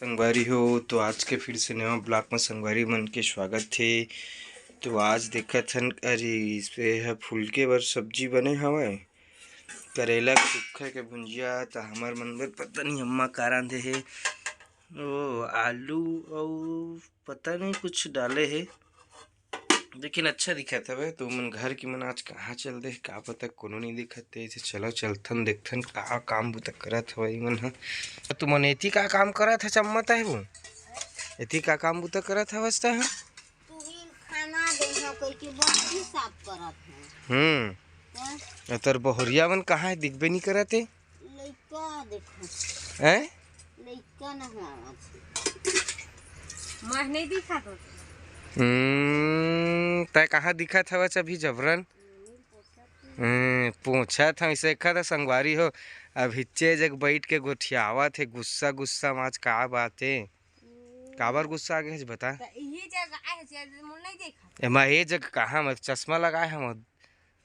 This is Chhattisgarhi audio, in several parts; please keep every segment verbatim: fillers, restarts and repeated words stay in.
संगवारी हो, तो आज के फिर से नवा ब्लॉग में संगवारी मन के स्वागत हे। तो आज देखत हन, अरे, इस पे ह फुलके बर सब्जी बने हवय, करेला के सुक्खा के भुंजिया। त हमर मन बर पता नहीं अम्मा का रांधे हे, ओ आलू अउ पता नहीं कुछ डाले हे, लेकिन अच्छा दिखत हवे। तो मन घर के मन आज कहाँ चल दे, का पता, कोनो नहीं दिखत हे। ऐसे चलो चलथन, देखथन का काम बुता करत हवे मन ह। तुमन एती का काम करत ह चम्मा ताहे वो? एती का काम बुता करत हवस तह? तू ही खाना दे हो कह के बर्तन साफ करत है। हम्म। हैं? ए तोर बहुरिया मन कहाँ है, दिखबे नहीं करत हे? लइका देखो। हैं? लइका ना हो आज। मैं नहीं दिखा तो। हम्म, तै कहाँ दिखत हवच अभी जबरन? हम्म, पूछत हव, इसे कहा था संगवारी हो, अब हिच्चे जग बैठ के गोठियावत हे, गुस्सा गुस्सा में आज का बात हे? काबर गुस्सा आ गए बता? त इही जग आए हे, जे मुन नहीं देखा। एमा ये जग कहाँ, मैं चश्मा लगाए हम।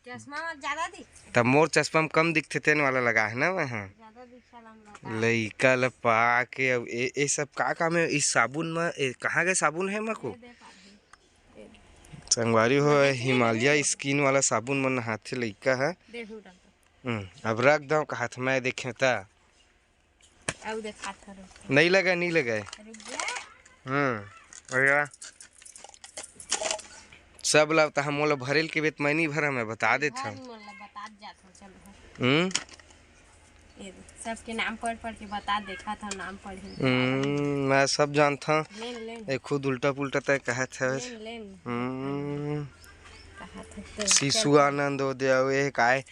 चश्मा में ज्यादा दिख। तब मोर चश्मा में कम दिखथे, तेन वाला लगा है ना मैं, हाँ। ज्यादा दिखा लंबा। लइका ल पा के अब ए, ए सब का काम है? इस साबुन में, ए, कहाँ गए साबुन है मको? ये दे पाबे। संगवारी हो, हिमालय स्किन वाला साबुन में नहाथे लइका है। देखो डॉक्टर। हम्म, अब रख दो हाथ में, देखे ता। अउ देखा था रुक। नहीं लगा, नहीं लगा है। रुक जा। हम्म, भैया। सब ला तहा मोला भरेल के बेत मैं नहीं भरा, मैं बता देत हूँ। मोला बता जात हूँ, चल भर। हम्म। ये दे, सबके नाम पढ़ पढ़ के बता, देखा था नाम पढ़ ही। हम्म, मैं सब जानता हूँ। लेन, लेन। ये खुद उल्टा पुल्टा तय कहत है। लेन, लेन। हम्म। कहा था तो सिसु चल। आनंद हो दे, ये काय,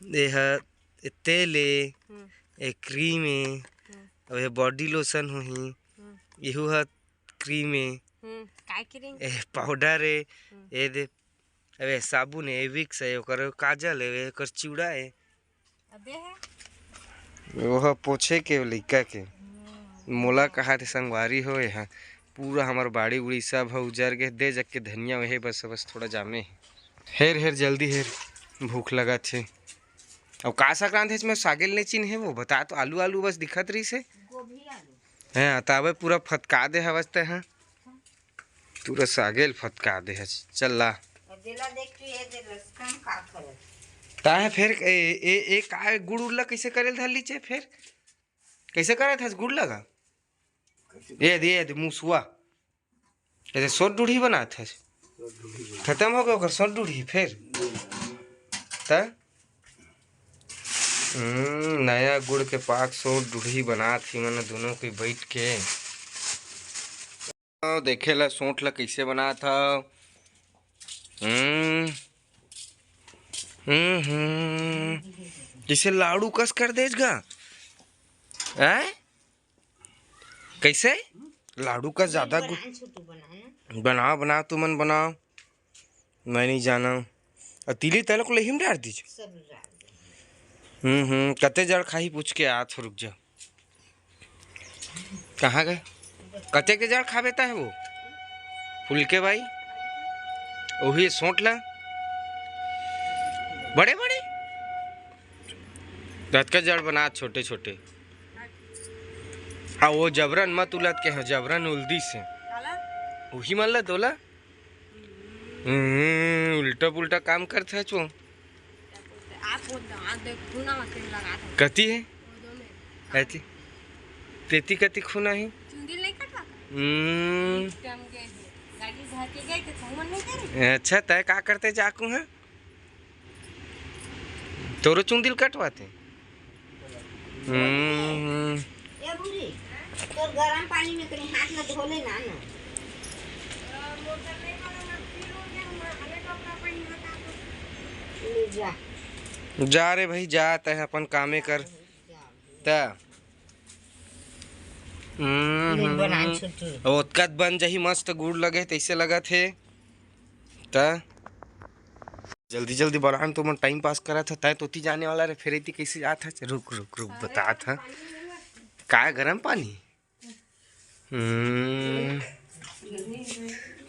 ये है, ये तेल है, हम्म। ये क्रीम है, हम्म। अब ये बॉडी लोशन होही, हम्म। यहू है क्रीम है, हम्म, काय क्रीम? ए पाउडर है, हम्म। ए दे, अबे साबुन है, विक्स है, ओकर काजल है, ओकर चूड़ा है। अबे है। वो पोछे के लइका के। हम्म। मोला कहा थे संगवारी हो, यहाँ पूरा हमार बाड़ी उड़ी सब है उजर के, दे जग के धनिया वही बस, बस थोड़ा जामे है। हेर हेर जल्दी हेर, भूख लगा थे। अब का साग रांधे इसमें सागेल नहीं चिन्हे वो बता तो, आलू आलू बस दिखत रही से। गोभी आलू। हैं, त अबे पूरा फतका दे हवस ते हैं। पूरा सागेल फतका दे हस। चल ला। अब जेला देख के ये दे लस्कन का करत। ता है फिर ए, ए, ए का गुड़ उड़ला कैसे करेल धर लीचे फिर? कैसे करत हस गुड़ लगा? ये दे, ये दे मुसुआ। ऐसे सोट डूढ़ी बनात हस। खत्म हो गया ओकर सोट डूढ़ी फिर। त हम्म, नया गुड़ के पाक सोट डूढ़ी बनात ही मन दोनों कोई बैठ के। देखे ला सोट ला कैसे बनात हव। हम्म। हम्म, हम्म। जैसे लाडू कस कर देस गा। हैं? कैसे? लाडू का ज्यादा गु-, बनाए छोटू बनाए ना। बनाओ, बनाओ, तुमन बनाओ। मैं नहीं जाना। और तिली तलक ले हिम डाल दीजिए। सब डाल दे। हम्म, हम्म, कते जड़ खाही पूछ के आ, थो रुक जा। कहाँ गए? कते के जड़ खाबे ता है वो? फुलके भाई? वही सोट ला। बड़े बड़े? कतका जड़ बना छोटे छोटे। हाँ, वो जबरन मत उलत के हो, जबरन उल्दी से। काला? वही मन ला तोला? हम्म, उल्टा पुल्टा काम करत है चो। आप वो दांत देख, खूना मशीन लगा था। कती है? वो दो में। ऐती? तेती कती खूना है? चुंदी नहीं कटवा का? हम्म। हम गए थे। गाड़ी भर के गए थे, तो मन नहीं करे। अच्छा, तय का करते जाकू है? तोरो चुंदिल कटवाते। हम्म। ए बूढ़ी, तोर गरम पानी में कहीं हाथ न धो ले ना, ना। ले जा। जा रे भाई, जा, तय अपन कामे कर। त। हम्म, ले बना हम्म। छोटू। ओतका बन जही, मस्त गुड़ लगे, तैसे लगत हे। त जल्दी जल्दी बनान, तो मन टाइम पास करत ह, तय तोती जाने वाला रे, फेर एती कैसे जात ह? रुक, रुक, रुक, बतात ह। का गरम पानी? हम्म।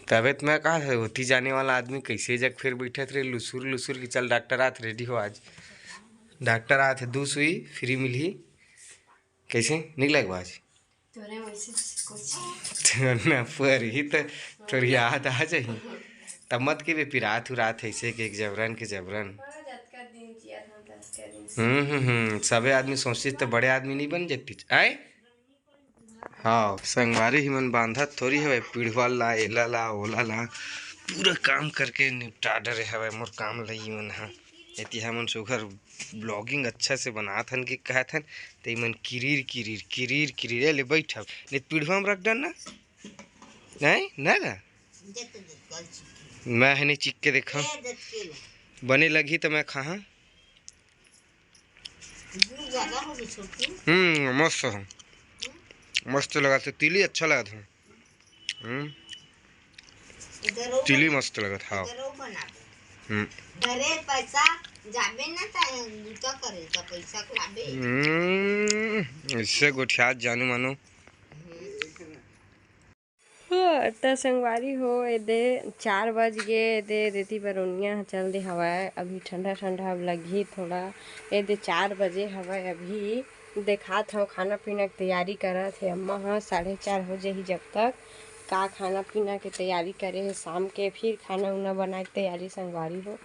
तबे त मैं कहा था, ओती जाने वाला आदमी कैसे जग फेर बैठत रे, लुसुर लुसुर के। चल, डॉक्टर आत, रेडी हो आज। डॉक्टर आत है, दू सुई फ्री मिलही। कैसे? निक लगे आज? तोरे वैसे कुछ ना परी त तोर याद आ जाही। तब मत के बे, पिरात उरात ऐसे के एक जबरन के जबरन। हाँ, जतका दिन जिया था, ततका दिन से। हम्म, हम्म, हम्म, सबे आदमी सोचिस त बड़े आदमी नहीं बन जाती। आए? हाँ, संगवारी ही मन बांधत थोड़ी हवे, पिढ़वा ला, एला ला, ओला ला, पूरा काम करके निपटा डरे हवे मोर काम लई मन ह। एती हमन सुघर vlogging अच्छा से बनात हन कि कहत हन, ते मन किरीर, किरीर, किरीर, किरीर, ए ले बैठब, नहीं त पिढ़वा में रख डर ना, नहीं, ना गा? मैं है नहीं चिख के देखा, बने लगही त मैं खाहा। हम्म, मस्त हो, मस्त लगा थे, तिली अच्छा लगा थे। हम्म, तिली मस्त लगत, हाँ। हम्म। घरे पैसा जाबे ना, त बूता करे, त पैसा लाबे। हम्म, इससे गोठियात जानू मानो। हाँ, त संगवारी हो, एदे चार बज गे, एदे देती बरोनिया ह चल दे हवय। अभी ठंडा ठंडा अब लगही थोड़ा। एदे चार बजे हवय अभी। देखात हव, खाना पीना के तैयारी करत हे अम्मा ह। साढ़े चार हो जाही जब तक। का खाना पीना के तैयारी करे हे शाम के, फिर खाना उना बनाए के तैयारी संगवारी हो।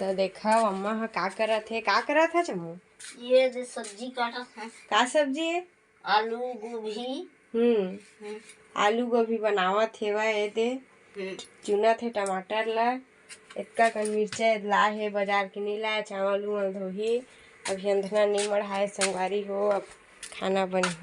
त देखव अम्मा ह का करत हे, का करत हे चमू? ये दे सब्जी काटत हे। का सब्जी हे? आलू गोभी। हम्म। हम्म। आलू गोभी बनावत हेवय, ए दे। हम्म। चुनत हे टमाटर ला। एतका कन मिर्चा ला हे, बाजार के नहीं लाए, चावल उवल धोही। अभी अंधना नहीं मढ़ाए संगवारी हो, अब खाना बनही।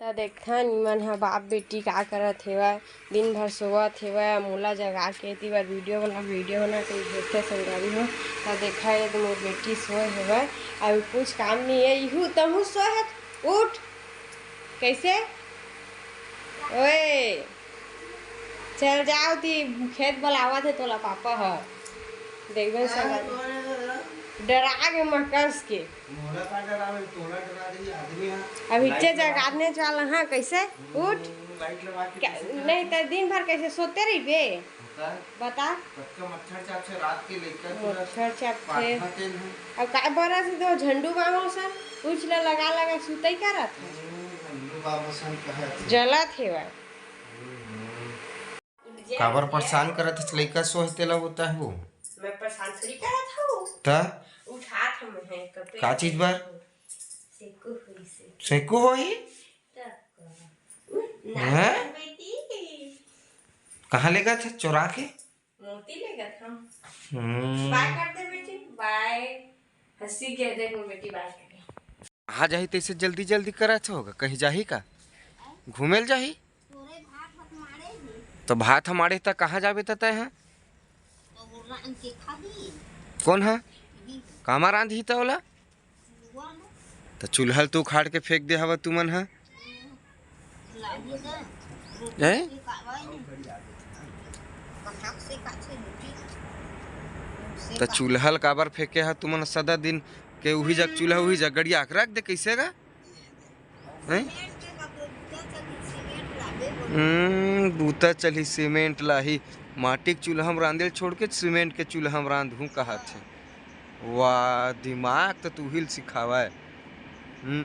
त देखथन, इमन ह बाप बेटी का करत हेवय, दिन भर सोवत हेवय, मोला जगा के एती बर वीडियो बना, वीडियो बना के भेजथे संगवारी हो। त देखा, ये तो मोर बेटी सोए हेवय, अभी कुछ काम नहीं है। इहू तहू सोए है, उठ। कैसे? ओए, चल जाओ ती, खेत बुलावत हे तोला पापा ह। देखबे संगवारी, डरा के मकस के। मोला का डरावे, तोला डरा देही आदमी ह। अब इच्चे जगाने वाला, हाँ, कैसे? उठ। लाइट लगा के क्या, कैसे नहीं त दिन भर कैसे सोते रहिबे? होता है। बता। कतका मच्छर चापथे रात के लइका पूरा मच्छर चापथे। पाठा तेल है। अब का बरस दो झंडू बाबा सन, उछ ल लगा लगा सुतई करत है। हम्म, झंडू बाबा सन कहत है। जलत हेवय। हम्म। काबर परेशान करत हस? लइका सोहे तेला होता है वो। मैं परेशान थोड़ी करत हूँ। त? उठात हूँ मैं, कपड़े का चीज बर? सेकू होई से। सेकू होई? त का? हैं? बेटी। कहाँ लेगत हस चोरा के? मोती लेगत हूँ। हम्म। बाय कर दे बेटी, बाय। हंसी के देख मोर बेटी बाय कर दे। कहाँ जाही तैसे जल्दी जल्दी करत होगा, कहीं जाही का? घूमेल जाही? तोरे भात हमारे ही। तो भात हमारे त कहाँ जाबे त तय है? तो वो रांध के खा दी। कौन है? कामा रांध ही त ओला? चुलवा में। त चूल्हा ल तो उखाड़ के फेंक दे हवा तुमन ह। लागी ना। हैं? ये कावा है ना। कहाँ से काचे रोटी? से त का- चूल्हा ल काबर फेंके ह तुमन सदा दिन के उही जग चूल्हा उही जग गड़िया के रख दे कैसे गा? हैं? हम्म, बूता चलही सीमेंट लाही। माटी के चूल्हा म रांधे ल छोड़ के सीमेंट के चूल्हा म रांधहूँ कहत हे। वाह, दिमाग त तू ही ल सिखावय। हम्म,